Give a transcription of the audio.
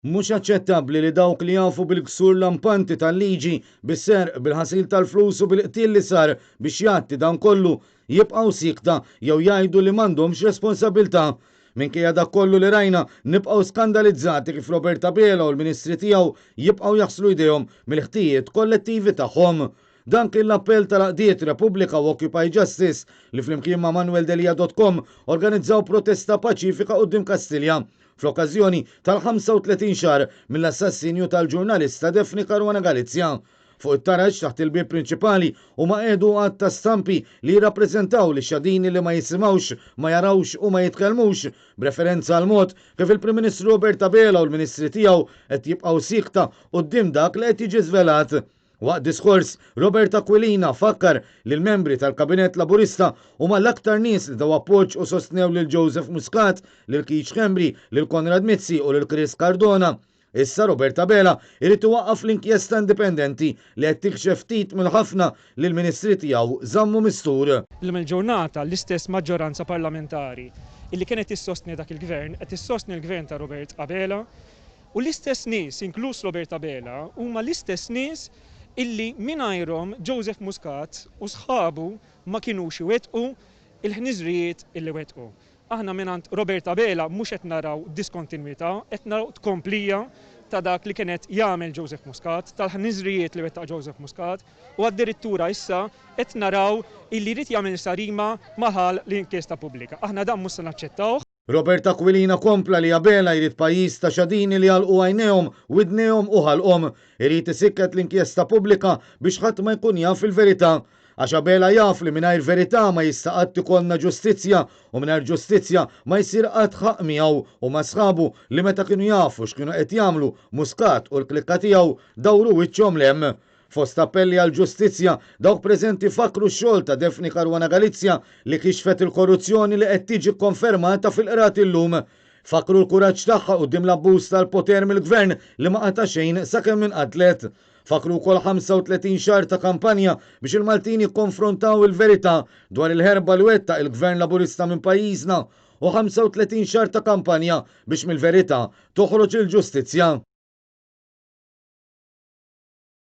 Mhux aċċettabbli li dawk li jafu bil-ksur lampanti tal-liġi, bis-serq, bil-ħasil tal-flus u bil-qtil li sar biex jgħatti dan kollu, jibqgħu siekta jew jgħidu li m'għandhomx responsabbiltà. Minkejja dak kollu li rajna, nibqgħu skandalizzati kif Robert Abela u l-Ministri tiegħu jibqgħu jaħslu jdejhom mill-ħtijiet kollettivi tagħhom. Dan kien l-appell tal-għaqdiet Repubblika u Occupy Justice li flimkien ma' manueldelia.com organizzaw protesta paċifika quddiem Kastilja fl-okkażjoni tal-35 xahar mill-assassinju tal-ġurnalista Daphne Caruana Galizia. Fuq it-taraġ taħt il-bieb prinċipali huma qiegħdu għadd ta' stampi li jirrappreżentaw lix-xadini li ma jisimgħux, ma jarawx u ma jitkellmux, b'referenza għall-mod kif il-Prim Ministru Robert Abela u l-Ministri tiegħu qed jibqgħu siekta quddiem dak li qed jiġi żvelat. Waqt diskors, Robert Aquilina fakkar li l-membri tal-Kabinett Laburista huma l-aktar nies li taw appoġġ u sostnew lil Joseph Muscat, lil Keith Schembri, lil Konrad Mizzi u lil Chris Cardona. Issa Robert Abela jrid iwaqqaf l-inkjesta indipendenti li qed tikxef ftit mill-ħafna li l-ministri tiegħu żammu mistur. Illum il-ġurnata l-istess maġġoranza parlamentari illi kienet issostni dak il-Gvern qed issostni l-Gvern ta' Robert Abela U l-istess nies, inkluż Robert Abela, huma l-istess nies illi mingħajrhom Joseph Muscat u sħabu ma kinux iwettqu l-ħniżrijiet illi wettqu. Aħna mingħand Robert Abela mhux qed naraw diskontinwità, qed naraw tkomplija ta' dak li kien qed jagħmel Joseph Muscat, tal-ħniżrijiet li wettaq Joseph Muscat u addirittura issa qed naraw illi jrid jagħmel sarima ma' ħal l-inkjesta pubblika. Aħna dan mhux se naċċettawh. Robert Aquilina kompla li Abela jrid pajjiż ta' xadini li jagħlqu għajnejhom, widnejhom u ħalqhom. Irid isikket l-inkjesta pubblika biex ħadd ma jkun jaf il-verità. Għax Abela jaf li mingħajr verità ma jista' qatt ikollna ġustizzja u mingħajr ġustizzja ma jsir qatt ħaqq miegħu u ma' sħabu li meta kienu jafu x'kienu qed jagħmlu Muscat u l-klikka tiegħu dawru wiċċhom 'l hemm. Fost appelli għall-ġustizzja, dawk preżenti fakkru x-xogħol ta' Daphne Caruana Galizia li kixfet il-korruzzjoni li qed tiġi kkonfermata fil-qrati llum. Fakkru l-kuraġġ tagħha quddiem l-abbuż tal-poter mill-Gvern li ma qata' xejn sakemm inqatlet. Fakkru wkoll 35 xahar ta' kampanja biex il-Maltin jikkonfrontaw il-verità dwar il-ħerba li wettaq il-Gvern Laburista minn pajjiżna u 35 xahar ta' kampanja biex mill-verità toħroġ il-ġustizzja.